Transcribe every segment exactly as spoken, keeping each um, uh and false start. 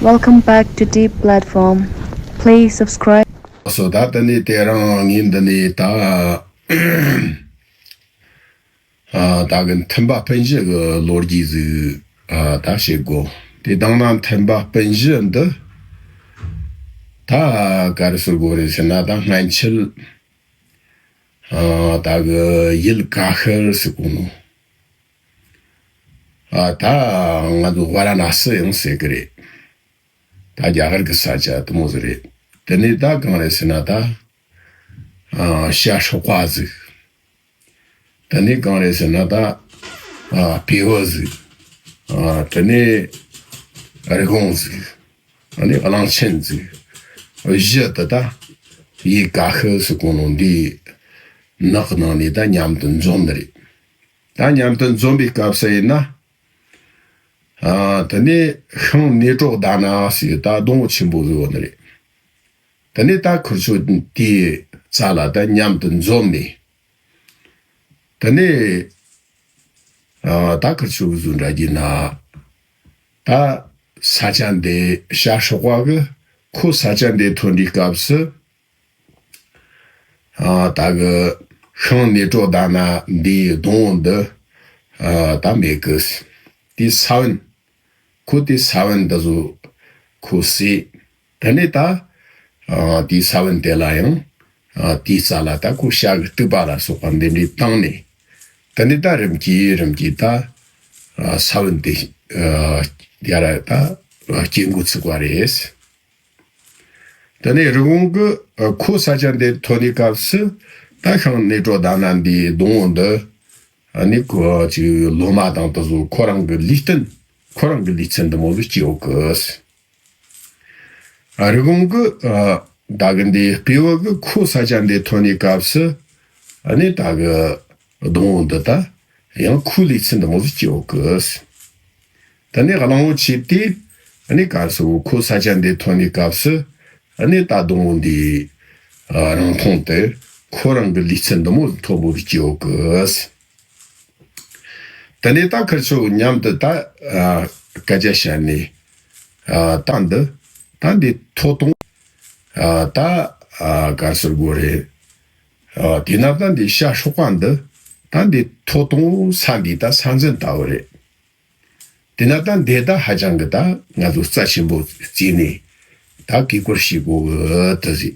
Welcome back to Deep Platform. Please subscribe. སོ་ད་དེ་ནས་དེ་རིང་ངས་འདི་ནས་ད་ཨ་ད་གི་མཐུན་པ་སྤུན་བཞི་གི་ལོ་རྒྱུས་ཟིག་ཨ་ད་བཤད་དགོ། དེ་དང་ན་མཐུན་པ་སྤུན་བཞི་འདི་ད་ག་རེ་ཟེར་དགོ་རེད་ཟེར་ན། ད་སྔན་ཆད་ཨ་ད་གི་ཡུལ་ཀ་ཤི་ཟེར་གོ་ནོ། ཨ་ད་ང་ཚོ་ཝཱ་ར་ཎ་སི་ཡང་ཟེར་གི་རེད། ད་རྒྱ་གར་གི་ས་ཆ་དེ་མོ་ཟིག་རེད། དེ་ནས་ད་གང་རེད་ཟེར་ན་ད་ཨ་ཤ་སྲེག་པ་ཟིག་དེ་ནས་གང་རེད་ཟེར་ན་ད་ཨ་བེའུ་ཟིག་ཨ་དེ་ནས་རི་བོང་ཟིག་ཨ་ནི་གླང་ཆེན་ཟིག་བཞི་དེ་ད་ཡུལ་ཀ་ཤི་ཟེར་གོ་ནོ་འདི་ནགས་ནང་ནས་ད་མཉམ་དུ་འཛོམས་ནི་རེད། ད་མཉམ་དུ་འཛོམས་པའི་སྐབས་སུ་ཡིན་ན། ཨ་དེ་ནས་ཤིང་ནེ་ཏྲོ་དྷ་ན་ཟེར་ད་སྡོང་བོ་ཆེན་པོ་ཟིག་ཡོད་ནི་རེད། དེ་ནས་ད་ཁུར་ཆོ་དེའི་རྩ་ལ་ད་མཉམ་དུ་འཛོམས་ནས། དེ་ནས་ཨ་ད་ཁུར་ཆོ་གི་བཟོ་འདྲ་གྱིས་ན། ད་ས་ཆ་འདི་ཤ་སྲེག་པ་གི་ཁོ་ས་ཆ་འདི་ཐོན་དུས་སྐབས་སུ། ཨ་ད་གི་ཤིང་ནེ་ཏྲོ་དྷ་ན་འདིའི་སྡོང་བོ་འདི་ཨ་ད་མེད་གི། དེའི་ས་བོན། ཁོ་དེའི་ས་བོན་འདི་ཚོ་ཁོ་ཟོས། དེ་ནས་ད་ཨ་དེའི་ས་བོན་དེ་ལ་ཡང་ཨ་དེའི་རྩ་ལ་ད་ཁོ་ཤ་གི་རྟུག་པ་ལ་སོགས་པ་འདི་འདྲའི་བཏང་ནས། དེ་ནས་ད་རིམ་གྱིས་རིམ་གྱིས་ད་ཨ་ས་བོན་དེ་ཨ་ཡར་ད་སྐྱེ་འགོ་ཚུགས་པ་རེད། དེ་ནས་རི་བོང་གི་ཨ་ཁོ་ས་ཆ་འདི་ཐོན་དུས་སྐབས་སུ་ད་ཤིང་ནེ་ཏྲོ་དྷ་ན་འདིའི་སྡོང་བོ་འདི་ཨ་ནི་ཁོ་ཅིག་ལོ་མ་དང་དེ་ཚོ་ཁོ་རང་གི་ལུས་རྟེན། ཁོ་རང་གི་ལུས་རྟེན་འདི་མོ་ཟིག་སྐྱེ་ཡོད་གི། ཨ་རི་བོང་གི་ཨ་ད་གི་འདི་བེའུ་གི་ཁོ་ས་ཆ་འདི་ཐོན་དུས་སྐབས་སུ་ཨ་ནི་ད་གི་སྡོང་བོ་འདི་ད་ཡང་ཁོའི་ལུས་རྟེན་འདི་མོ་ཟིག་སྐྱེ་ཡོད་གི། དེ་ནས་གླང་བོ་ཆེ་དེ་ཨ་ནི་ག་རེ་ཟེར་གོ། ཁོ་ས་ཆ་འདི་ཐོན་དུས་སྐབས་སུ་ཨ་ནི་ད་སྡོང་བོ་འདི་ཨ་རང་མཐོང་དེ་ཁོ་རང་གི་ལུས་རྟེན་འདི་མོ་མཐོ་པོ་ཟིག་སྐྱེ་ཡོད་གི། དེ་ནས་ད་ཁུར་ཆོ་མཉམ་དུ་ད་ཨ་སྐད་ཆ་བཤད་ནས་ཨ་ད་འདི་ད་འདི་ཐོག་དང་ཨ་ད་ཨ་ག་རེ་ཟེར་དགོ་རེད། ཨ་དེ་ན་ད་འདི་ཤ་སྲེག་པ་འདི་ད་འདི་ཐོག་དང་ས་འདི་ད་ས་འཛིན་ལྟ་བུ་རེད། དེ་ན་ད་འདི་ད་ཧ་ཅང་གི་ད་ང་ཚོ་རྩ་ཆེན་པོ་བརྩིས་ནས་ད་གུས་བཀུར་བྱེད་དགོ་གི་ད་ཟེར།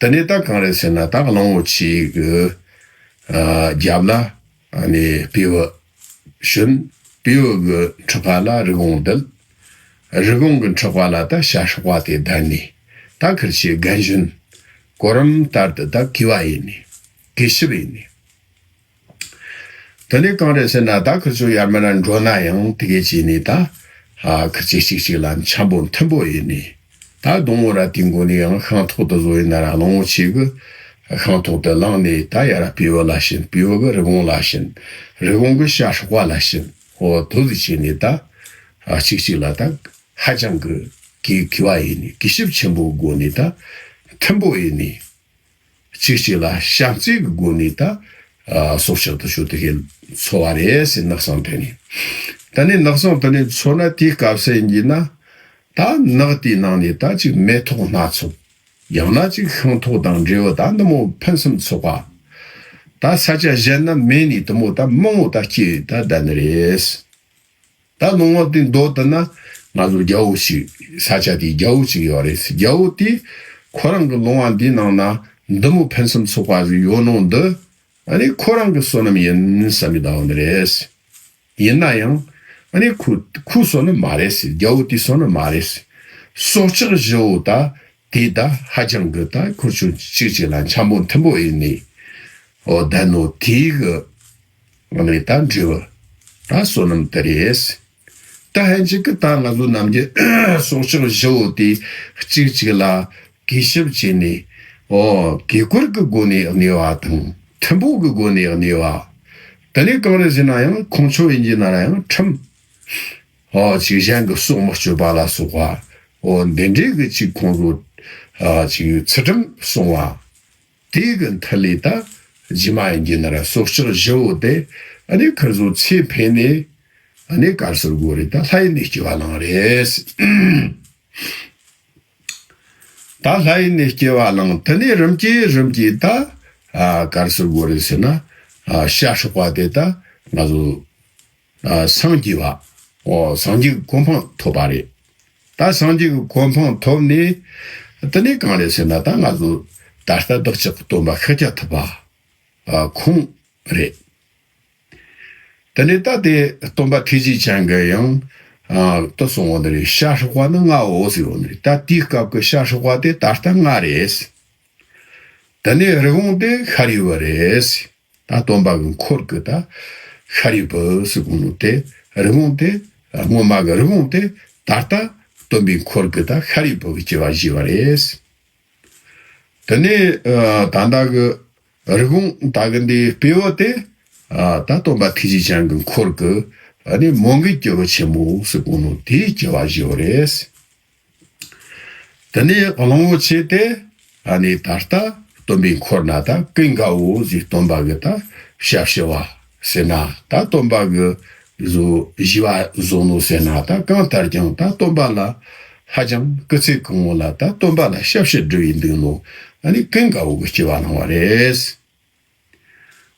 དེ་ནས་ད་གང་རེད་ཟེར་ན། ད་གླང་བོ་ཆེ་གི་ཨ་རྒྱབ་ལ་ཨ་ནི་བེའུ་ཞོན། བེའུ་གི་ཕྲག་པ་ལ་རི་བོང་བསྡད། རི་བོང་གི་ཕྲག་པ་ལ་ད་ཤ་སྲེག་པ་དེ་བསྡད་ནས། ད་ཁུར་ཆོས་རྒན་གཞོན་གོ་རིམ་ལྟར་དུ་ད་གུས་པ་ཡིན་ནས་གུས་ཞབས་ཡིན་ནས། དེ་ནས་གང་རེད་ཟེར་ན། ད་ཁུར་ཆོ་ཡར་མར་འགྲོ་ན་ཡང་དེ་གས་བྱས་ནས་ད་ཨ་ཁུར་ཆོས་གཅིག་གཅིག་ལ་འཆམ་པོ་མཐུན་པོ་ཡིན་ནས། ད་སྡོང་བོ་ར་དེའི་མགོ་ནས་ཡང་ཤིང་ཐོག་དེ་ཚོ་ཡིན་ན་ར། གླང་བོ་ཆེ་གི་ཤིང་ཐོག་དེ་བླངས་ནས་ད་ཡར་བེའུ་ལ་ཞོན། བེའུ་གི་རི་བོང་ལ་ཞོན། རི་བོང་གི་ཤ་སྲེག་པ་ལ་ཞོན། འོ་དེ་ཟིག་བྱས་ནས་ད་ཨ་གཅིག་གཅིག་ལ་ད་ཧ་ཅང་གི་གུས་གུས་པ་ཡིན་ནས། གུས་ཞབས་ཆེན་པོའི་སྒོ་ནས་ད་མཐུན་པོ་ཡིན་ནས། གཅིག་གཅིག་ལ་བྱམས་བརྩེ་གི་སྒོ་ནས་ད་ཨ་སྲོག་ཆགས་དེ་ཚོ་དེ་གས་འཚོ་བ་རེད་ཟེར། ནགས་གསེང་དེ་ནས། ད་ནི་ནགས་གསེང་དེ་ནས་འཚོ་ན་དེའི་སྐབས་སུ་ཡིན་གྱི་ན། ད་ནགས་དེའི་ནང་ནས་ད་ཅིག་མེ་ཏོག་སྣ་ཚོགས། ཡང་ན་ཅིག་ཤིང་ཐོག་དང་འབྲས་བུ་ད་འདི་མོ་ཕུན་སུམ་ཚོགས་པ། ད་ས་ཆ་གཞན་ན་མེད་ནི་དེ་མོ་ད་མང་བོ་ད་སྐྱེས་ད་བསྡད་ནི་རེད། ད་ལུང་བ་དེ་མདོར་བསྡུ་ན། ང་ཚོ་རྒྱལ་པོ་ཞིག་ས་ཆ་དེའི་རྒྱལ་པོ་ཅིག་ཡོད་རེད། རྒྱལ་པོ་དེས་ཁོ་རང་གི་ལུང་བ་འདིའི་ནང་ན་འདི་མོ་ཕུན་སུམ་ཚོགས་པ་ཞིག་ཡོད་ནོ་འདི་ཨ་ནི་ཁོ་རང་གི་བསོད་ནམས་ཡིན་བསམ་མི་གདའ་བ་ནི་རེད། ཡིན་ན་ཡང་ཨ་ནི་ཁོ་ཁོའི་བསོད་ནམས་མ་རེད་ཟེར། རྒྱལ་པོ་དེའི་བསོད་ནམས་མ་རེད་ཟེར། སྲོག་ཆགས་བཞི་བོ་ད་དེ་ད་ཧ་ཅང་གི་ད་ཁུར་ཆོ་གཅིག་གཅིག་ལ་འཆམ་པོ་མཐུན་པོ་ཡིན་ནི། འོ་ད་ནོ་དེའི་གི་ང་ནི་ད་འབྲས་བུ་ད་བསོད་ནམས་དེ་རེད། ད་ལྷན་ཅིག་གི་ད་ང་ཚོ་ནམ་རྒྱུན་སྲོག་ཆགས་བཞི་བོ་དེ་གཅིག་གཅིག་ལ་གུས་ཞབས་བྱས་ནས། འོ་གུས་བཀུར་གི་སྒོ་ནས་གནས་པ་དང་། མཐུན་པོ་གི་སྒོ་ནས་གནས་པ། དེ་ནས་གང་རེད་ཟེར་ན་ཡང་ཁོང་ཆོ་ཡིན་གྱི་ན་ར་ཡང་ཁྲིམས། འོ་ཅིག་གཞན་གྱི་སྲོག་མི་གཅོད་པ་ལ་སོགས་པ། འོ་འདི་འདྲའི་གི་ཅིག་ཁོང་ཚོ་ཨ་ཅིག་ཚུལ་ཁྲིམས་སྲུང་བ། དེའི་གི་མཐུ་ལས་ད་རྗེས་མ་ཡིན་གྱི་ན་ར་སྲོག་ཆགས་བཞི་བོ་དེ་ཨ་ནི་ཁིར་ཚོ་ཚེ་འཕོས་ནས། ཨ་ནི་ག་རེ་ཟེར་དགོས་རེད། ད་ལྷ་ཡུལ་ནས་སྐྱེ་བ་བླངས་རེད། ད་ལྷ་ཡུལ་ནས་སྐྱེ་བ་བླངས། དེ་ནས་རིམ་གྱིས་རིམ་གྱིས་ད་ཨ་ག་རེ་ཟེར་དགོས་རེད་ཟེར་ན། ཨ་ཤ་སྲེག་པ་དེ་ད་ང་ཚོ་ཨ་སངས་རྒྱས་པ། འོ་སངས་རྒྱས་ཀྱི་གོ་འཕང་ཐོབ་པ་རེད། ད་སངས་རྒྱས་ཀྱི་གོ་འཕང་ཐོབ་ནས། དེ་ནས་གང་རེད་ཟེར་ན། ད་ང་ཚོ་ད་ལྟ་བདག་ཅག་གི་སྟོན་པ་ཤཱཀྱ་ཐུབ་པ་ཨ་ཁོང་རེད། དེ་ནས་ད་དེ་སྟོན་པ་ཐུགས་རྗེ་ཅན་གྱིས་ཡང་ཨ་དེ་གསུངས་པ་འདི་རེད། ཤ་སྲེག་པ་ནི་ངའོ་ཟེར་བ་འདི་རེད། ད་དེའི་སྐབས་ཀྱི་ཤ་སྲེག་པ་དེ་ད་ལྟ་ང་རེད། དེ་ནས་རི་བོང་དེ་ཤཱ་རིའི་བུ་རེད། ད་སྟོན་པ་གི་འཁོར་གྱི་ད་ཤཱ་རིའི་བུ་ཟེར་གོ་ནོ་དེ། རི་བོང་དེ་སྔོན་མ་གི་རི་བོང་དེ་ད་ལྟ་སྟོན་པའི་འཁོར་གྱི་ད་ཤཱ་རིའི་བུ་གི་སྐྱེ་བ་བཞེས་པ་རེད། དེ་ནས་ཨ་ད་ལྟ་གི་རི་བོང་ད་གི་འདིའི་སྤྲེའུ་དེ་ཨ་ད་སྟོན་པ་ཐུགས་རྗེ་ཅན་གྱི་འཁོར་གྱི་ཨ་ནི་མོའུ་འགལ་གྱི་སྤྲེའུ་ཆེན་མོ་ཟེར་གོ་ནོ་དེའི་སྐྱེ་བ་བཞེས་པ་རེད། དེ་ནས་གླང་པོ་ཆེ་དེ་ཨ་ནི་ད་ལྟ་སྟོན་པའི་འཁོར་ན་ད་ཀུན་དགའ་བོ་ཟེར། སྟོན་པ་གི་ད་ཞབས་ཕྱི་བ་ཟེར་ན། ད་སྟོན་པ་གི་བཟོ་བཞེས་པ་བཟོ་ནོ་ཟེར་ན། ད་གང་ལྟར་ཀྱང་ད་སྟོན་པ་ལ་ཧ་ཅང་སྐུ་ཚེ་གང་བོ་ལ་ད་སྟོན་པ་ལ་ཞབས་ཕྱི་སྒྲུབ་པའི་འདུག་ནོ་ཨ་ནི་ཀུན་དགའ་བོ་གི་སྐྱེ་བ་བླངས་པ་རེད།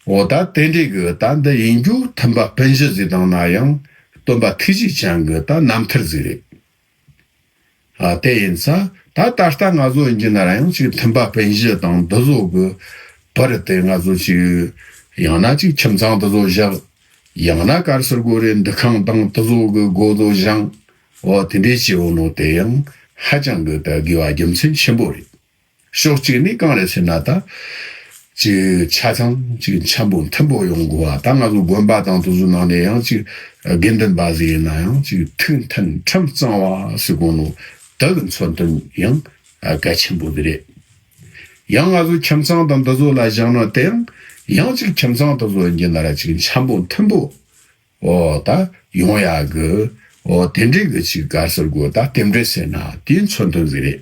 འོ་ད་དེ་འདྲའི་གི་ད་འདི་ཡིན་རྒྱུ་ཐུབ་པ་སྤུན་བཞི་ཟེར་དང་ན་ཡང་སྟོན་པ་ཐུགས་རྗེ་ཅན་གི་ད་རྣམ་ཐར་ཟིག་རེད། ཨ་དེ་ཡིན་ཙང་ད་ད་ལྟ་ང་ཚོ་ཡིན་གྱི་ན་ར་ཡང་ཅིག་ཐུབ་པ་སྤུན་བཞི་དང་འདི་ཚོ་གི་བར་དེ་ང་ཚོ་ཅིག་ཡང་ན་ཅིག་ཁྱིམ་ཚང་འདི་ཚོ་བཞག་ཡང་ན་ག་རེ་ཟེར་དགོས་རེད། འདུ་ཁང་དང་དེ་ཚོ་གི་སྒོ་ཚོ་བཞེངས། འོ་དེ་འདྲའི་བྱེད་འོ་ནོ་དེ་ཡང་ཧ་ཅང་གི་ད་དགེ་བ་རྒྱུ་མཚན་ཆེན་པོ་རེད། ཕྱོགས་གཅིག་ནས་གང་རེད་ཟེར་ན། ད་ཅིག་ཆ་ཚང་ཅིག་འཆམ་པོ་མཐུན་པོ་ཡོང་དགོས་པ། ད་ང་ཚོ་དགོན་པ་དང་དེ་ཚོའི་ནང་ནས་ཡང་ཅིག་དགེ་འདུན་པ་ཟིག་ཡིན་ན་ཡང་ཅིག་ཐུགས་མཐུན་ཁྲིམས་གཙང་བ་ཟེར་གོ་ནོ་དེ་གི་མཚོན་དོན་ཡང་གལ་ཆེན་པོ་ཟིག་རེད། ཡང་ང་ཚོ་ཁྱིམ་ཚང་དང་འདི་ཚོ་ལ་བཞག་ན་དེ་ཡང་ཡང་ཅིག་ཁྱིམ་ཚང་དེ་ཚོ་ཡིན་གྱི་ན་ར་ཅིག་འཆམ་པོ་མཐུན་པོ་འོ་ད་ཡོང་ཡག་གི་འོ་དེ་འདྲའི་གི་ཅིག་ག་རེ་ཟེར་དགོས། ད་རྟེན་འབྲེལ་ཟེར་ན་དེའི་མཚོན་དོན་ཟིག་རེད།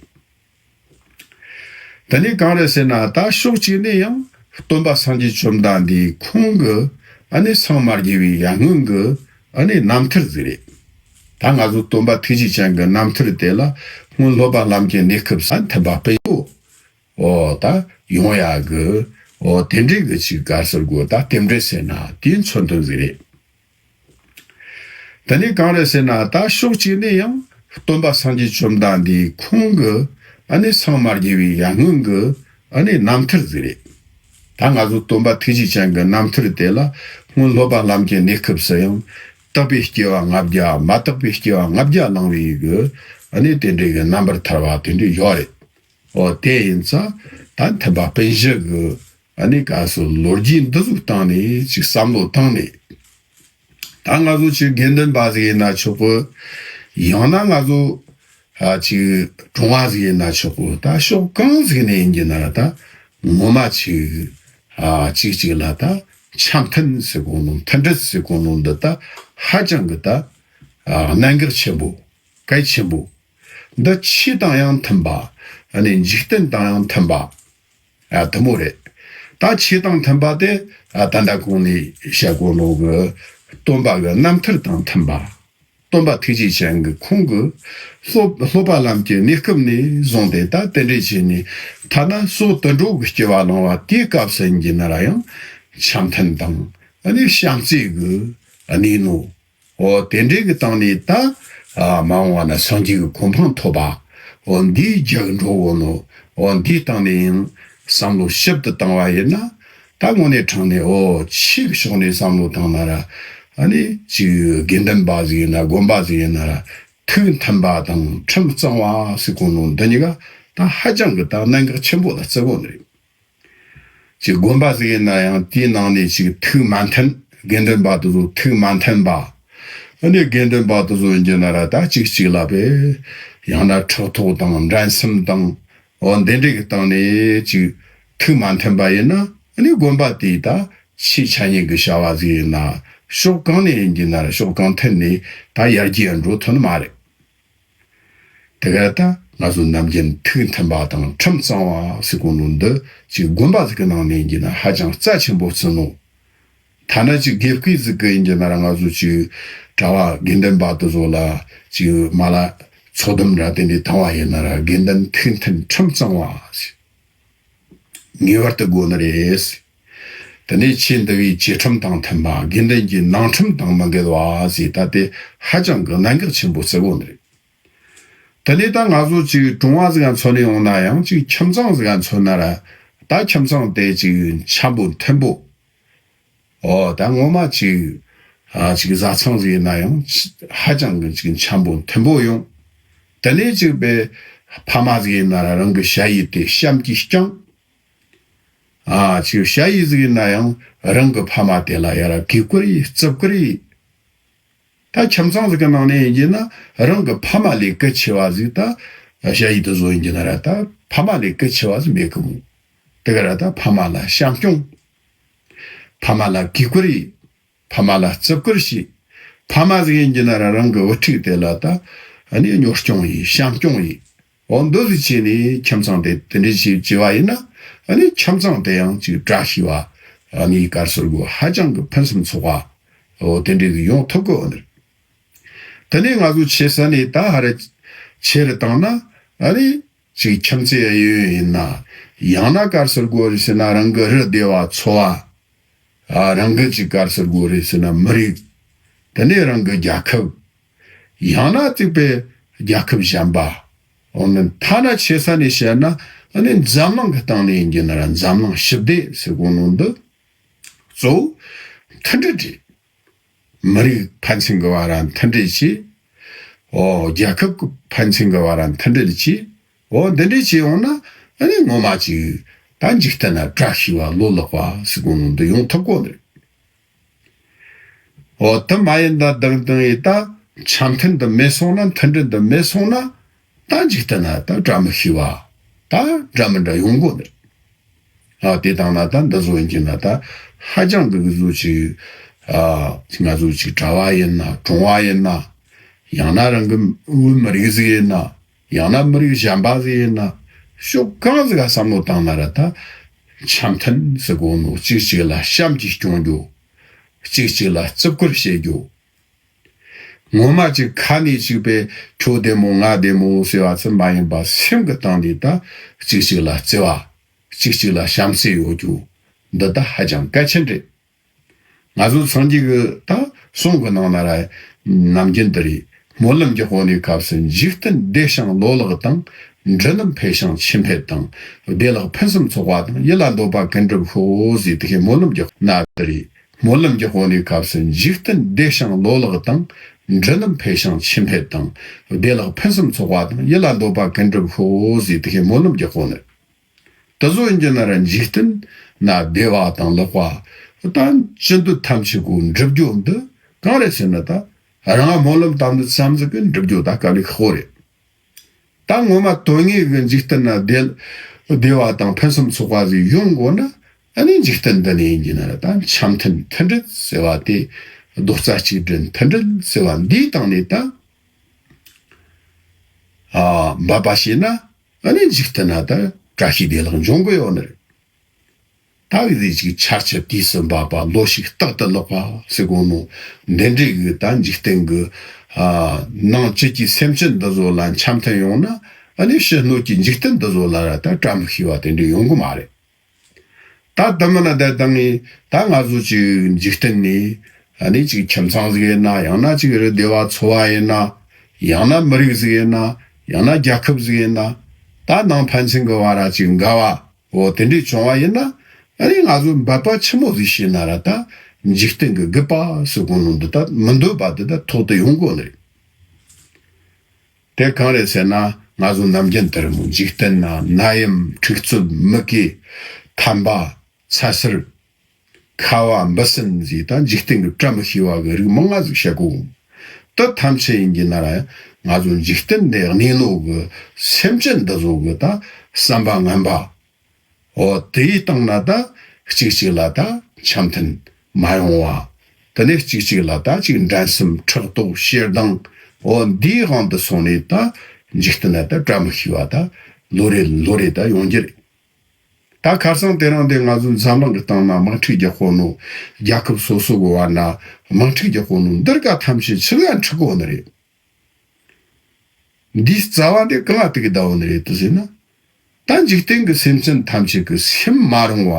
དེ་ནས་གང་རེད་ཟེར་ན། ད་ཕྱོགས་གཅིག་ནས་ཡང་སྟོན་པ་སངས་རྒྱས་བཅོམ་ལྡན་འདས་ཁོང་གི་ཨ་ནི་སངས་མ་རྒྱས་པའི་ཡར་སྔོན་གི་ཨ་ནི་རྣམ་ཐར་ཟིག་རེད། ད་ང་ཚོ་སྟོན་པ་ཐུགས་རྗེ་ཅན་གྱི་རྣམ་ཐར་དེ་ལ་སྔོན་སློབ་པ་ལམ་གྱི་གནས་སྐབས་སུ་ཐུབ་པ་སྤུན་པོ་འོ་ད་ཡོང་ཡག་གི་འོ་དེ་འདྲའི་གི་ཅིག་ག་རེ་ཟེར་དགོས། ད་རྟེན་འབྲེལ་ཟེར་ན་དེའི་མཚོན་དོན་ཟིག་རེད། དེ་ནས་གང་རེད་ཟེར་ན། ད་ཕྱོགས་གཅིག་ནས་ཡང་སྟོན་པ་སངས་རྒྱས་བཅོམ་ལྡན་འདས་ཁོང་གི་ཨ་ནི་སངས་མ་རྒྱས་པའི་ཡར་སྔོན་གི་ཨ་ནི་རྣམ་ཐར་ཟིག་རེད། ད་ང་ཚོ་སྟོན་པ་ཐུགས་རྗེ་ཅན་གྱི་རྣམ་ཐར་དེ་ལ་སྔོན་སློབ་པ་ལམ་གྱི་གནས་སྐབས་སུ་ཡང་དག་པའི་སྐྱེ་བ་ལྔ་བརྒྱ། མ་དག་པའི་སྐྱེ་བ་ལྔ་བརྒྱ་བླངས་པའི་གི་ཨ་ནི་དེ་འདྲའི་གི་རྣམ་པར་ཐར་པ་དེ་འདྲ་ཡོད་རེད། འོ་དེ་ཡིན་ཙང་ད་ཐུབ་པ་སྤུན་བཞི་གི་ཨ་ནི་ག་སོ་ལོ་རྒྱུས་འདི་ཚོའི་སྟེང་ནས་ཅིག་བསམ་བློ་བཏང་ནས། ད་ང་ཚོ་ཅིག་དགེ་འདུན་པ་ཟིག་ཡིན་ན་ཆོག་གི། ཡང་ན་ང་ཚོ་ཨ་ཅིག་གྲོང་པ་ཟིག་ཡིན་ན་ཆོག་གི། ད་ཕྱོགས་གང་ཟིག་ནས་ཡིན་གྱི་ན་ར། ད་ངོ་མ་ཅིག་ཨ་ཅིག་ཅིག་ལ་ད་འཆམ་མཐུན་ཟེར་གོ་ནོ། མཐུན་སྒྲིལ་ཟེར་གོ་ནོ་འདི་ད་ཧ་ཅང་གི་ད་ཨ་གནད་འགག་ཆེན་པོ། གལ་ཆེན་པོ། འདི་ཆོས་དང་ཡང་མཐུན་པ། ཨ་ནི་འཇིག་རྟེན་དང་ཡང་མཐུན་པ། ཨ་དེ་མོ་རེད། ད་ཆོས་དང་མཐུན་པ་དེ་ཨ་ད་ལྟ་གོང་ནས་བཤད་གོ་ནོ་གི་སྟོན་པ་གི་རྣམ་ཐར་དང་མཐུན་པ། སྟོན་པ་ཐུགས་རྗེ་ཅན་གྱི་ཁོང་གི་སློབ་སློབ་པ་ལམ་གྱི་གནས་སྐབས་ནས་བཟུང་སྟེ་ད་དེ་འདྲའི་བྱས་ནས། ཐ་ན་སྲོག་དུད་འགྲོ་གི་སྐྱེ་བ་བླངས་པ་དེའི་སྐབས་སུ་ཡིན་གྱི་ན་ར་ཡང་འཆམ་མཐུན་དང་ཨ་ནི་བྱམས་བརྩེ་གི་གནས་ནོ། འོ་དེ་འདྲའི་གི་སྟེང་ནས་ད་ཨ་མ་འོངས་པ་ན་སངས་རྒྱས་ཀྱི་གོ་འཕང་ཐོབ་པ། འོ་འདིའི་རྒྱུར་འགྲོ་འོ་ནོ། འོ་འདིའི་སྟེང་ནས་ཡང་བསམ་བློ་ཞིབ་ཏུ་བཏང་བ་ཡིན་ན། ད་དངོས་གནས་དྲང་གནས་འོ་ཆོས་ཀྱི་ཕྱོགས་ནས་བསམ་བློ་བཏང་ན་ར། ཨ་ནི་ཅིག་དགེ་འདུན་པ་ཟིག་ཡིན་ན་དགོན་པ་ཟིག་ཡིན་ན་ར། ཐུགས་མཐུན་པ་དང་ཁྲིམས་གཙང་བ་ཟེར་གོ་ནོ་འདི་གཉིས་ཀ་ད་ཧ་ཅང་གི་ད་གནད་འགག་ཆེན་པོ་ལ་བརྩི་གོ་ནི་རེད། ཅིག་དགོན་པ་ཟིག་ཡིན་ན་ཡང་དེའི་ནང་ནས་ཅིག་ཐུགས་མ་མཐུན། དགེ་འདུན་པ་དེ་ཚོ་ཐུགས་མ་མཐུན་པ། ཨ་ནི་དགེ་འདུན་པ་དེ་ཚོ་ཡིན་གྱི་ན་ར་ད་གཅིག་གཅིག་ལ་བས་ཡང་ན་ཕྲག་དོག་དང་འགྲན་སེམས་དང་། འོ་འདི་འདྲའི་གི་སྟེང་ནས་ཅིག་ཐུགས་མ་མཐུན་པ་ཡིན་ན། ཨ་ནི་དགོན་པ་དེའི་ད་ཆོས་འཆད་ཉན་གྱི་བྱ་བ་ཟིག་ཡིན་ན། ཕྱོགས་གང་ནས་ཡིན་གྱི་ན་ར་ཕྱོགས་གང་ཐད་ནས་ད་ཡར་རྒྱས་འགྲོ་ཐུབ་ནི་མ་རེད། དེ་ག་ད་ང་ཚོ་ནམ་རྒྱུན་ཐུགས་མཐུན་པ་དང་ཁྲིམས་གཙང་བ་ཟེར་གོ་ནོ་འདི་ཅིག་དགོན་པ་ཟིག་གི་ནང་ནས་ཡིན་གྱི་ན་ཧ་ཅང་རྩ་ཆེན་པོ་བརྩི་ནོ། ཐ་ན་ཅིག་དགེ་བསྐོས་ཟིག་གི་ཡིན་གྱི་ན་ར་ང་ཚོ་ཅིག་ གྲྭ་བ་དགེ་འདུན་པ་དེ་ཚོ་ལ་ཅིག་མ་ལ་ཚོགས་སྡོམ་འདྲ་དེ་འདྲ་བཏང་བ་ཡིན་ན་ར། དགེ་འདུན་ཐུགས་མཐུན་ཁྲིམས་གཙང་བ་ཟེར། ངེས་པར་དུ་དགོས་ནི་རེད། དེ་ནས་ཆོས་འདུལ་བའི་བཅས་ཁྲིམས་དང་མཐུན་པ། དགེ་འདུན་གྱི་ནང་ཁྲིམས་དང་མི་འགལ་བ་ཟེར། ད་དེ་ཧ་ཅང་གི་གནད་འགག་ཆེན་པོ་ཟེར་དགོས་ནི་རེད། དེ་ནས་ད་ང་ཚོ་ཅིག་གྲོང་བ་ཟིག་ག་མཚོན་ནས་ཡོང་ན་ཡང་། ཅིག་ཁྱིམ་ཚང་ཟིག་ག་མཚོན་ན་ར། ད་ཁྱིམ་ཚང་དེ་ཅིག་འཆམ་པོ་མཐུན་པོ། ཨོ། ད་ངོ་མ་ཅིག་ཨ་ཅིག་བཟའ་ཚང་ཟིག་ཡིན་ན་ཡང་ཧ་ཅང་གི་ཅིག་འཆམ་པོ་མཐུན་པོ་ཡོང་། དེ་ནས་ཅིག་པའི་ཕ་མ་ཟིག་ཡིན་ན་ར། རང་གི་ཞ་ཡི་དེ་གཤམ་གྱི་རྐྱང་། ཨ་ཅིག་ཞ་ཡི་ཟིག་ཡིན་ན་ཡང་རང་གི་ཕ་མ་དེ་ལ་ཡ་ར་གུས་བཀུར་ཡེད། བརྩི་བཀུར་ཡེད། ད་ཁྱིམ་ཚང་ཟིག་གི་ནང་ནས་ཡིན་གྱི་ན། རང་གི་ཕ་མ་ལས་གལ་ཆེ་བ་ཟིག་ད་ཞ་ཡི་དེ་ཚོ་ཡིན་གྱི་ན་ར། ད་ཕ་མ་ལས་གལ་ཆེ་བ་ཟིག་མེད་གི་མོ། དེ་ག་ར་ད་ཕ་མ་ལ་བྱམས་སྐྱོང་། ཕ་མ་ལ་གུས་བཀུར་ཡེད། ཕ་མ་ལ་བརྩི་བཀུར་བྱེད། ཕ་མ་ཟིག་ཡིན་གྱི་ན་ར། རང་གི་བུ་ཕྲུག་དེ་ལ་ད་ཨ་ནི་གཉོར་སྐྱོང་ཡེད། བྱམས་སྐྱོང་ཡེད། འོ་འདི་ཟིག་བྱས་ནས་ཁྱིམ་ཚང་དེ་དེ་འདྲ་ཞིག་བྱས་པ་ཡིན་ན། ཨ་ནི་ཁྱིམ་ཚང་དེ་ཡང་ཅིག་བཀྲ་ཤིས་པ། ཨ་ནི་ག་རེ་ཟེར་དགོས། ཧ་ཅང་གི་ཕུན་སུམ་ཚོགས་པ། འོ་དེ་འདྲ་ཟིག་ཡོང་ཐུབ་གི་ཡོད་ནི་རེད། དེ་ནས་ང་ཚོ་ཆེ་ས་ནས་ད་ཧ་ར་ཆེ་རུ་བཏང་ན། ཨ་ནི་ཅིག་ཁྱིམ་མཚེས་གཡས་གཡོན་ཡིན་ན། ཡང་ན་ག་རེ་ཟེར་དགོས་རེད་ཟེར་ན། རང་གི་རི་སྡེ་བ་ཚོ་བ། ཨ་རང་གི་ཅིག་ག་རེ་ཟེར་དགོས་རེད་ཟེར་ན། མི་རིགས། དེ་ནས་རང་གི་རྒྱལ་ཁབ། ཡང་ན་ཅིག་པའི་རྒྱལ་ཁབ་གཞན་པ། འོ་ན་ཐ་ན་ཆེ་ས་ནས་བཤད་ན། ཨ་ནི་འཛམ་གླིང་གི་སྟེང་ནས་ཡིན་གྱི་ན་ར། འཛམ་གླིང་ཞི་བདེ་ཟེར་གོ་ནོ་འདི་གཙོ་བོ་མཐུན་སྒྲིལ་རེད། མི་རིགས་ཕན་ཚུན་གྱི་བར་མཐུན་སྒྲིལ་བྱེད། ཨོ། རྒྱལ་ཁབ་ཀྱི་ཕན་ཚུན་གྱི་བར་མཐུན་སྒྲིལ་བྱེད། ཨོ། འདི་འདྲ་བྱས་ཡོང་ན། ཨ་ནི་ངོ་མ་ཅིག་ད་འཇིག་རྟེན་ན་བཀྲ་ཤིས་པ་ལོ་ལེགས་པ་ཟེར་གོ་ནོ་འདི་ཡོང་ཐུབ་གོ་ནི་རེད། ཨོ། དེ་མ་ཡིན་ད་དང་དང་ཡིན་ད། འཆམ་མཐུན་འདི་མེད་སོང་ན། མཐུན་སྒྲིལ་འདི་མེད་སོང་ན། ད་འཇིག་རྟེན་ན་ད་བཀྲ་མི་ཤིས་པ་ད་འདྲ་མི་འདྲ་ཡོང་གོ་ནི་རེད། ཨ། དེ་དང་ན་ད་འདི་བཟོ་ཡིན་གྱི་ན་ད་ཧ་ཅང་གི་གི་བཟོ་ཅིག་ཨ། ང་ཚོ་ཅིག་གྲྭ་བ་ཡིན་ན། གྲོང་བ་ཡིན་ན། ཡང་ན་རང་གི་བོད་མི་རིགས་ཟིག་ཡིན་ན། ཡང་ན་མི་རིགས་གཞན་པ་ཟིག་ཡིན་ན། ཕྱོགས་གང་ཟིག་ག་བསམ་བློ་བཏང་ན་ར། ད་འཆམ་མཐུན་ཟེར་གོ་ནོ། གཅིག་གཅིག་ལ་བྱམས་ཀྱིས་སྐྱོང་རྒྱུ། གཅིག་གཅིག་ལ་བརྩི་བཀུར་བྱེད་རྒྱུ། ངོ་མ་ཅིག་ཁ་ནས་ཅིག་པའི་ཁྱོད་བདེ་མོ་ང་བདེ་མོ་ཟེར་བ་ཙམ་མ་ཡིན་པ། སེམས་ཀྱི་སྟེང་ནས་ད་གཅིག་གཅིག་ལ་བརྩེ་བ། གཅིག་གཅིག་ལ་བྱམས་བརྩེ་ཡོད་རྒྱུ། འདི་ད་ཧ་ཅང་གལ་ཆེན་རེད། ང་ཚོ་སངས་རྒྱས་ཀྱི་ད་གསུང་གི་ནང་ན་ར། ནམ་རྒྱུན་འདི་རེད། སྨོན་ལམ་གྱི་དབང་གནས་སྐབས་སུ། འཇིག་རྟེན་བདེ་ཞིང་ལོ་ལེགས་དང་། འབྲུ་རྣམས་འཕེལ་ཞིང་ཆོས་འཕེལ་དང་། བདེ་ལེགས་ཕུན་སུམ་ཚོགས་པ་དང་། ཡིད་ལ་འདོད་པ་ཀུན་འགྲུབ་ཤོག་ཟེར། དེ་བཞིན་སྨོན་ལམ་གྱི་ན་འདི་རེད། སྨོན་ལམ་གྱི་དབང་གནས་སྐབས་སུ། འཇིག་རྟེན་བདེ་ཞིང་ལོ་ལེགས་དང་། འབྲུ་རྣམས་འཕེལ་ཞིང་ཆོས་འཕེལ་དང་། བདེ་ལེགས་ཕུན་སུམ་ཚོགས་པ་དང་། ཡིད་ལ་འདོད་པ་ཀུན་འགྲུབ་ཤོག་ཟེར། དེ་བཞིན་སྨོན་ལམ་གྱི་དབང་གནས། དེ་ཚོ་ཡིན་གྱི་ན་ར། འཇིག་རྟེན་ན་བདེ་བ་དང་ལེགས་པ་དང་ཅི་འདོད་ཐམས་ཅད་པོ་འགྲུབ་རྒྱུ་འདི་གང་རེད་ཟེར་ན། ད་རང་སྨོན་ལམ་བཏབ་ནི་ཙམ་ཟིག་གིས་འགྲུབ་རྒྱུ་ད་དཀའ་ལས་ཁག་པོ་རེད། ད་ངོ་མ་དོན་དངོས་ཀྱི་འཇིག་རྟེན་ན་བདེ་བདེ་བ་དང་ཕུན་སུམ་ཚོགས་པ་ཟིག་ཡོང་དགོས་ན། ཨ་ནི་འཇིག་རྟེན་འདི་ནས་ཡིན་གྱི་ན་ར། ད་འཆམ་མཐུན་མཐུན་སྒྲིལ་ཟེར་བ་དེ། རྡོག་རྩ་གཅིག་སྒྲིལ་མཐུན་སྒྲིལ་ཟེར་བ་འདིའི་སྟེང་ནས་ད་ཨ་འབད་པ་བྱས་ན། ཨ་ནི་འཇིག་རྟེན་ན་ད་བཀྲ་ཤིས་བདེ་ལེགས་འབྱུང་གི་ཡོད་ནི་རེད། ད་གི་ཟིག་ཅིག་ཆར་ཆུ་དུས་སུ་འབབ་པ། ལོ་ཕྱུགས་རྟག་ཏུ་ལེགས་པ་ཟེར་གོ་ནོ། འདི་འདྲའི་གི་ད་འཇིག་རྟེན་གི་ཨ་ནང་བཅུད་ཀྱི་སེམས་ཅན་འདི་ཚོ་ལ་འཆམ་མཐུན་ཡོང་ན། ཨ་ནི་ཕྱི་སྣོད་ཀྱི་འཇིག་རྟེན་འདི་ཚོ་ལ་ར་ད་བཀྲ་མི་ཤིས་པ་དེ་འདྲ་ཡོང་གི་མ་རེད། ད་དེ་མིན་ན་ད་ལྟ་ངས་ད་ང་ཚོ་ཅིག་འཇིག་རྟེན་ནས། ཨ་ནི་ཅིག་ཁྱིམ་ཚང་ཟིག་ཡིན་ན། ཡང་ན་ཅིག་རི་སྡེ་བ་ཚོ་བ་ཡིན་ན། ཡང་ན་མི་རིགས་ཟིག་ཡིན་ན། ཡང་ན་རྒྱལ་ཁབ་ཟིག་ཡིན་ན། ད་ནང་ཕན་ཚུན་གི་བར་ར་ཅིག་འགལ་བ། འོ། དེ་འདྲས་བྱུང་བ་ཡིན་ན། ཨ་ནི་ང་ཚོ་འབད་པ་ཆི་མོ་ཟིག་བྱས་ན་ར། ད་འཇིག་རྟེན་གི་རྒུད་པ་ཟེར་གོ་ནོ་འདི་ད་མི་འདོད་པ་འདི་ད་ཐོག་ཏུ་ཡོང་གོ་ནི་རེད། དེ་གང་རེད་ཟེར་ན། ང་ཚོ་ནམ་རྒྱུན་ལྟར་མོ་འཇིག་རྟེན་ན་ནད་ཡམས། འཁྲུག་རྩོད། མུ་གེ། ཐན་པ། ཚ་སིར། ཁ་བ། འབུ་སྲིན་ཟེར་ད་འཇིག་རྟེན་གི་བཀྲ་མི་ཤིས་པ་གི་རིགས་མང་ང་ཟིག་བཤད་གོ། དེ་ཐམས་ཅད་ཡིན་གྱི་ན་ར། ང་ཚོ་འཇིག་རྟེན་འདི་གནས་ནོ་གི་སེམས་ཅན་འདི་ཚོ་གི་ད་བསམ་པ་ངན་པ། འོ། དེའི་སྟེང་ན་ད་གཅིག་གཅིག་ལ་ད་འཆམ་མཐུན་མ་ཡོང་བ། དེ་ནས་གཅིག་གཅིག་ལ་ད་ཅིག་འགྲན་སེམས། ཕྲག་དོག། ཞེ་སྡང་། འོ། འདིའི་དབང་དུ་སོང་ནས་ད་འཇིག་རྟེན་ན་ད་བཀྲ་མི་ཤིས་པ་ད་ལོ་རེ་ལོ་རེ་ད་ཡོང་རྒྱུ་རེད། ད་ཁ་སང་དེ་རིང་འདི་ང་ཚོ་འཛམ་གླིང་གི་སྟེང་ན་དམག་འཁྲུག་རྒྱག་གོ་ནོ། རྒྱལ་ཁབ་སོ་སོ་གི་བར་ན་དམག་འཁྲུག་རྒྱག་གོ་ནོ་འདིར་ག་ཐམས་ཅད་ཆི་ལ་འཁྲུག་གོ་ནི་རེད། འདིའི་རྩ་བ་འདི་གང་ལ་ཐུག་གི་བསྡད་ཡོད་ནི་རེད་དུ་ཟེར་ན། ད་འཇིག་རྟེན་གྱི་སེམས་ཅན་ཐམས་ཅད་ཀྱི་སེམས་མ་རུང་བ།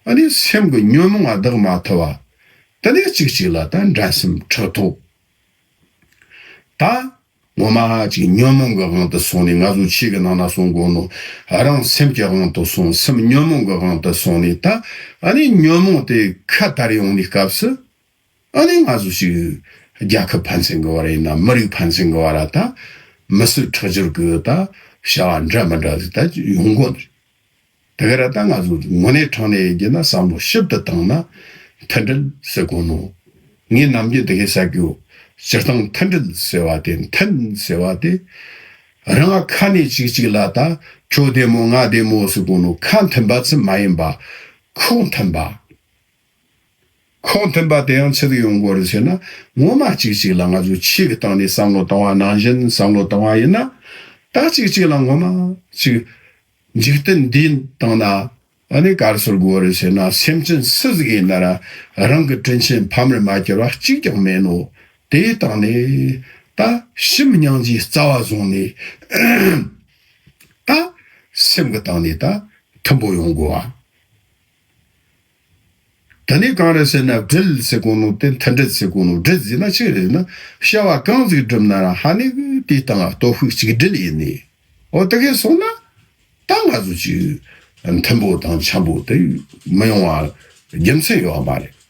ཨ་ནི་སེམས་ཀྱི་ཉོན་མོངས་ལ་བདག་མ་ཐུབ་པ། དེ་ནས་གཅིག་གཅིག་ལ་ད་འགྲན་སེམས་ཕྲག་དོག་ད་ངོ་མ་ཅིག་ཉོན་མོངས་ཀྱི་དབང་དུ་སོང་ནས། ང་ཚོ་ཆོས་ཀྱི་ནང་ན་གསུང་གོ་ནོ། རང་སེམས་ཀྱི་དབང་དུ་སོང་། སེམས་ཉོན་མོངས་ཀྱི་དབང་དུ་སོང་ནས། ད་ཨ་ནི་ཉོན་མོངས་དེ་ཁ་དར་ཡོང་ནས་སྐབས་སུ། ཨ་ནི་ང་ཚོ་ཞིག་རྒྱལ་ཁབ་ཕན་ཚུན་གྱི་བར་ཡིན་ན། མི་རིགས་ཕན་ཚུན་གྱི་བར་ད་མི་སྲིད་ཁྲག་སྦྱོར་གྱི་ད་བྱ་བ་འདྲ་མི་འདྲ་ཟིག་ད་ཡོང་གོ་ནི། དེ་ག་ར་ད་ང་ཚོ་དངོས་གནས་དྲང་གནས་ཡིན་གྱི་ན་བསམ་བློ་ཞིབ་ཏུ་བཏང་ན། མཐུན་སྒྲིལ་ཟེར་གོ་ནོ། ངས་ནམ་རྒྱུན་དེ་གས་ཟེར་གི་ཡོད། སྤྱིར་བཏང་མཐུན་སྒྲིལ་ཟེར་བ་དེ། མཐུན་ཟེར་བ་དེ། རང་ཁ་ནས་གཅིག་གཅིག་ལ་ད་ཁྱོད་བདེ་མོ་ང་བདེ་མོ་ཟེར་གོ་ནོ། ཁ་མཐུན་པ་ཙམ་མ་ཡིན་པ། ཁོག་མཐུན་པ། ཁོག་མཐུན་པ་དེ་ཡང་ཆི་ཟིག་ཡོང་དགོས་རེད་ཟེར་ན། ངོ་མ་གཅིག་གཅིག་ལ་ང་ཚོ་ཆོས་ཀྱི་སྟེང་ནས་བསམ་བློ་བཏང་བ་ནང་བཞིན་བསམ་བློ་བཏང་བ་ཡིན་ན། ད་གཅིག་གཅིག་ལ་ངོ་མ་གཅིག་འཇིག་རྟེན་འདིའི་སྟེང་ན་ཨ་ནི་ག་རེ་ཟེར་དགོས་རེད་ཟེར་ན། སེམས་ཅན་སུ་ཟིག་ཡིན་ན་ར་རང་གི་དྲིན་ཆེན་ཕ་མར་མ་གྱུར་བ་གཅིག་ཀྱང་མེད་ནོ། དེའི་སྟེང་ནས་ད་ཞི་མི་སྙིང་རྗེའི་རྩ་བ་བཟུང་ནས། ད་སེམས་ཀྱི་སྟེང་ནས་ད་མཐུན་པོ་ཡོང་དགོས་པ། དེ་ནས་གང་རེད་ཟེར་ན། སྒྲིལ་ཟེར་གོ་ནོ་དེ། མཐུན་སྒྲིལ་ཟེར་གོ་ནོ། སྒྲིལ་ཟེར་ན་ཆི་རེད་ན། བྱ་བ་གང་ཟིག་སྒྲུབ་ན་ར་ཧ་ནི་དེའི་སྟེང་ལ་སྟོབས་ཤུགས་གཅིག་སྒྲིལ་ཡིན་ནི། འོ་དེ་གས་སོང་ན་ད་ང་ཚོ་ཅིག་མཐུན་པོ་དང་འཆམ་པོ་དེ་མི་ཡོང་བ་རྒྱུ་མཚན་ཡོད་མ་རེད།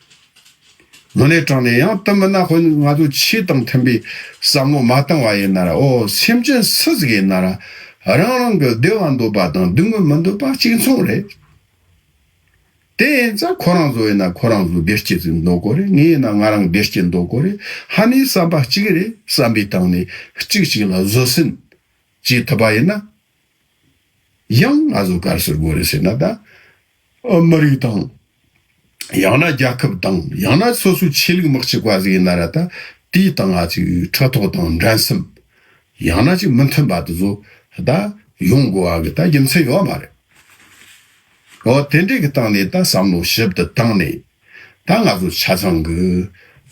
དངོས་གནས་དྲང་གནས་ཡང་དེ་མིན་ན། དཔེར་ན་ང་ཚོ་ཆོས་དང་མཐུན་པའི་བསམ་བློ་མ་བཏང་བ་ཡིན་ན་ར། འོ་སེམས་ཅན་སུ་ཟིག་ཡིན་ན་ར། རང་རང་གི་བདེ་བ་འདོད་པ་དང་སྡུག་བསྔལ་མི་འདོད་པ་གཅིག་མཚུངས་རེད། དེ་ཡིན་ཙང་ཁོ་རང་ཚོ་ཡིན་ན་ཁོ་རང་ཚོ་བདེ་སྐྱིད་ཟིག་འདོད་གོ་རེད། ངས་ཡིན་ན་ང་རང་བདེ་སྐྱིད་འདོད་གོ་རེད། ཧ་ནི་བསམ་པ་གཅིག་རེད། བསམ་པའི་སྟེང་ནས་གཅིག་གཅིག་ལ་བཟོད་བསྲན་བྱེད་ཐུབ་པ་ཡིན་ན། ཡང་ང་ཚོ་ག་རེ་ཟེར་དགོས་རེད་ཟེར་ན། ད་ཨ་མི་རིགས་དང་། ཡང་ན་རྒྱལ་ཁབ་དང་། ཡང་ན་སོ་སོའི་ཆོས་ལུགས་མི་གཅིག་པ་ཟིག་ཡིན་ན་ར། ད་དེའི་སྟེང་ང་ཅིག་ཕྲག་དོག་དང་འགྲན་སེམས། ཡང་ན་ཅིག་མི་མཐུན་པ་དེ་ཚོ་ད་ཡོང་དགོས་པ་གི་ད་རྒྱུ་མཚན་ཡོད་མ་རེད། འོ་དེ་འདྲའི་གི་སྟེང་ནས་ད་བསམ་བློ་ཞིབ་ཏུ་བཏང་ནས། ད་ང་ཚོ་ཆ་ཚང་གི་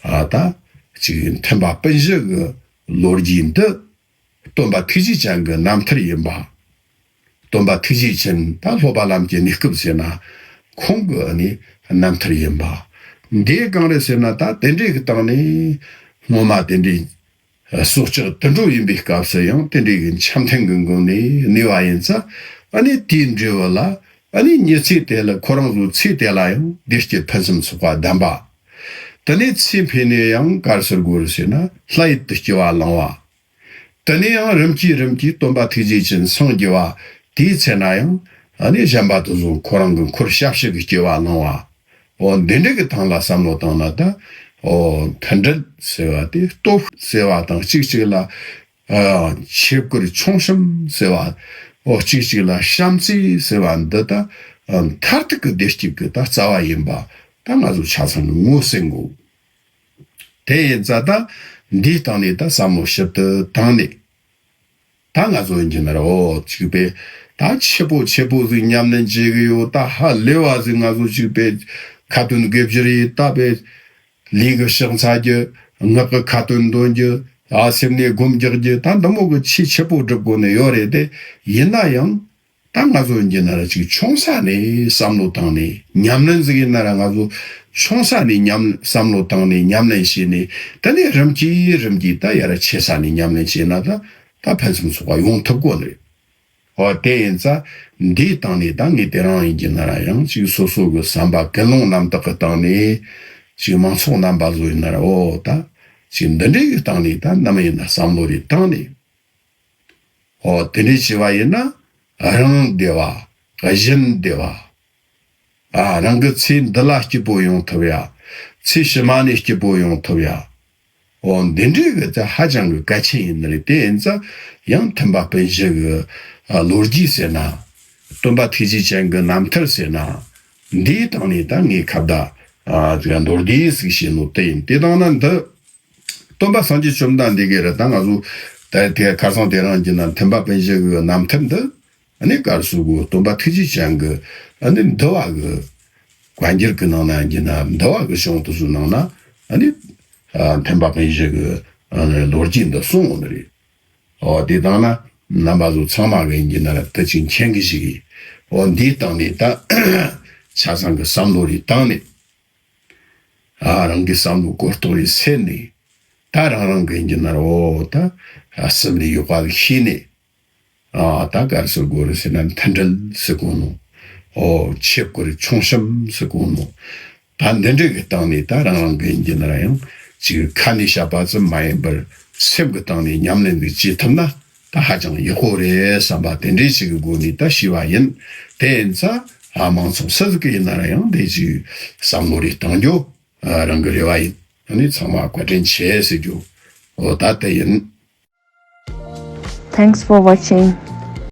ཨ་ད་ཅིག་མཐུན་པ་སྤུན་བཞི་གི་ལོ་རྒྱུས་འདི། སྟོན་པ་ཐུགས་རྗེ་ཅན་གྱི་རྣམ་ཐར་ཡིན་པ། སྟོན་པ་ཐུགས་རྗེ་ཅན་ད་སློབ་པ་ལམ་གྱི་གནས་སྐབས་ཟེར་ན། ཁོང་གི་ནི་རྣམ་ཐར་ཡིན་པ། འདི་གང་རེད་ཟེར་ན། ད་དེ་འདྲའི་གི་སྟེང་ནས་སྔོན་མ་དེ་འདྲའི་སྲོག་ཆགས་དུད་འགྲོ་ཡིན་པའི་སྐབས་སུ་ཡང་དེ་འདྲའི་གི་འཆམ་མཐུན་གྱི་སྒོ་ནས་གནས་པ་ཡིན་ཙང་། ཨ་ནི་དེའི་འབྲས་བུ་ལ་ཨ་ནི་མྱི་ཚེ་དེ་ལ། ཁོ་རང་ཚོའི་ཚེ་དེ་ལ་ཡང་བདེ་སྐྱིད་ཕུན་སུམ་ཚོགས་པ་ལྡན་པ། དེ་ནས་ཚེ་འཕོས་ནས་ཡང་ག་རེ་ཟེར་དགོས་རེད་ཟེར་ན། ལྷ་ཡུལ་དུ་སྐྱེ་བ་བླངས་པ། དེ་ནས་ཡང་རིམ་གྱིས་རིམ་གྱིས་སྟོན་པ་ཐུགས་རྗེ་ཅན་སངས་རྒྱས་པ་དེའི་ཚེ་ན་ཡང་། ཨ་ནི་གཞན་པ་དེ་ཚོ་ཁོ་རང་གི་འཁོར་ཞབས་ཕྱི་གི་སྐྱེ་བ་བླངས་པ། འོ་འདི་འདྲ་གི་སྟེང་ལ་བསམ་བློ་བཏང་ན་ད། འོ་མཐུན་སྒྲིལ་ཟེར་བ་དེ། སྟོབས་ཟེར་བ་དང་གཅིག་གཅིག་ལ་ཨ་ཆོས་སྐུར་ཆུང་གཤོམ་ཟེར་བ། འོ་གཅིག་གཅིག་ལ་བྱམས་བརྩེ་ཟེར་བ་འདི་ད་ཨ་མཐར་ཐུག་གི་བདེ་སྐྱིད་ཀྱི་ད་རྩ་བ་ཡིན་པ། ད་ང་ཚོ་ཆ་ཚང་གི་ངོས་ཟིན་དགོས། དེ་ཡིན་ཙང་ད་འདིའི་སྟེང་ནས་ད་བསམ་བློ་ཞིབ་ཏུ་བཏང་ནས། ད་ང་ཚོ་ཡིན་གྱི་ན་ར། འོ་གཅིག་པས་ད་ཆེ་པོ་ཆེ་པོ་ཟིག་ཉམས་ལེན་བྱེད་གི་ཡོད། ད་ཧ་ལས་པ་ཟིག་ང་ཚོ་གཅིག་པས་ཁ་ཏོན་དགེ་སྦྱོར་ཡིན། ད་པས་ལུས་ཀྱི་ཕྱག་འཚལ་རྒྱུ། ངག་གི་ཁ་ཏོན་འདོན་རྒྱུ། ཨ་སེམས་ནས་སྒོམ་རྒྱག་རྒྱུ། ད་འདི་མོ་གི་ཆེས་ཆེ་པོ་སྒྲུབ་དགོས་ནི་ཡོད་རེད་དེ། ཡིན་ན་ཡང་། ད་ང་ཚོ་ཡིན་གྱི་ན་ར་ཅིག་ཆུང་ས་ནས་བསམ་བློ་བཏང་ནས། ཉམས་ལེན་ཟིག་ཡིན་ན་ར་ང་ཚོ་ཆུང་ས་ནས་ཉམས། བསམ་བློ་བཏང་ནས་ཉམས་ལེན་བྱས་ནས། དེ་ནས་རིམ་གྱིས་རིམ་གྱིས་ད་ཡར་ཆེ་ས་ནས་ཉམས་ལེན་བྱས་ན། ད་ད་ཕུན་སུམ་ཚོགས་པ་ཡོང་ཐུབ་དགོས་ནི་རེད། འོ་དེ་ཡིན་ཙང་འདིའི་སྟེང་ནས་ད་ངས་དེ་རིང་ཡིན་གྱི་ན་ར་ཡང་ཅིག་སོ་སོ་གི་བསམ་པ་ཀུན་སློང་རྣམ་དག་གི་སྟེང་ནས། ཅིག་མང་ཚོགས་རྣམ་པ་ཚོ་ཡིན་ན་ར། འོ་ད་ཅིག་འདི་འདྲའི་གི་སྟེང་ནས་ད་ནམ་ཡིན་ན་བསམ་བློ་རེ་བཏང་ནས། འོ་དེ་འདྲའི་བྱས་པ་ཡིན་ན། རང་བདེ་བ། གཞན་བདེ་བ། ཨ་རང་གི་ཚེ་འདི་ལ་སྐྱིད་པོ་ཡོང་ཐུབ་ཡ། ཚེ་ཕྱི་མ་ནས་སྐྱིད་པོ་ཡོང་ཐུབ་ཡ། འོ་འདི་འདྲའི་གི་ད་ཧ་ཅང་གི་གལ་ཆེན་ཡིན་ནི་རེད། དེ་ཡིན་ཙང་ཡང་མཐུན་པ་སྤུན་བཞི་གི་ཨ་ལོ་རྒྱུས་ཟེར་ན། སྟོན་པ་ཐུགས་རྗེ་ཅན་གི་རྣམ་ཐར་ཟེར་ན། འདིའི་སྟེང་ནས་ད་ངས་ཁ་བརྡ་ཨ་ཅིག་མདོར་བསྡུས་ཟིག་བྱས་ནོ་དེ་ཡིན། དེ་དང་ན་འདི་སྟོན་པ་སངས་རྒྱས་བཅོམ་ལྡན་འདས་ཀྱི་རེད། ད་ང་ཚོ་ད་དེ་ཁ་སང་དེ་རིང་གྱི་ན་མཐུན་པ་སྤུན་བཞི་གི་རྣམ་ཐར་འདི། ཨ་ནི་ག་རེ་ཟེར་དགོས། སྟོན་པ་ཐུགས་རྗེ་ཅན་གྱི་ཨ་ནི་འདུལ་བ་གི་བཀའ་འགྱུར་གྱི་ནང་ན་ཡིན་གྱི་ན། འདུལ་བ་གི་གཞུང་དེ་ཚོའི་ནང་ན་ཨ་ནི་ཨ་འཕེན་པ་དཔེ་བཞི་གི་ཨ་ནི་ལོ་རྒྱུས་འདི་གསུངས་ཡོད་ནི་རེད། ཨོ་དེ་དང་ན་རྣམ་པ་ཚོ་ཚང་མ་གི་ཡིན་གྱི་ན་ར་དེ་ཅིག་མཁྱེན་གི་ཞིག་གི། ཨོ་འདིའི་སྟེང་ནས་ད་ཆ་ཚང་གི་བསམ་བློ་རེ་བཏང་ནས། ཨ་རང་གི་བསམ་བློ་གོ་རྟོགས་རེ་སད་ནས། ད་རང་རང་གི་ཡིན་གྱི་ན་ར་ཨོ་ད་ཨ་སེམས་ལ་ཡོད་པ་ཞིག་ཤེས་ནས། ཨ་ད་ག་རེ་ཟེར་དགོས་རེད་ཟེར་ན། མཐུན་སྒྲིལ་ཟེར་གོ་ནོ། ཨོ་ཆོས་སྐོར་ཆུང་གཤམ་ཟེར་གོ་ནོ། ད་འདི་འདྲ་གི་སྟེང་ནས་ད་རང་རང་གི་ཡིན་གྱི་ན་ར་ཡང་ཅིག་ཁ་ནས་བཤད་པ་ཙམ་མ་ཡིན་པར་སེམས་ཀྱི་སྟེང་ནས་ཉམས་ལེན་འདི་བྱེད་ཐུབ་ན་ད་ཧ་ཅང་ཡག་པོ་རེད་བསམ་པ་དེ་འདྲའི་ཞིག་གི་སྒོ་ནས་ད་ཞུས་པ་ཡིན། དེ་ཡིན་ཙང་ཨ་མང་ཚོགས་སུ་ཟིག་གི་ཡིན་ན་ར་ཡང་དེ་ཅིག་བསམ་བློ་རེ་གཏང་རྒྱུ་ཨ་རང་གི་རེ་བ་ཡིན། ཨ་ནི་ཚང་མ་བཀའ་དྲིན་ཆེ་ཟེར་རྒྱུ་ཨོ་ད་དེ་ཡིན། Thanks for watching.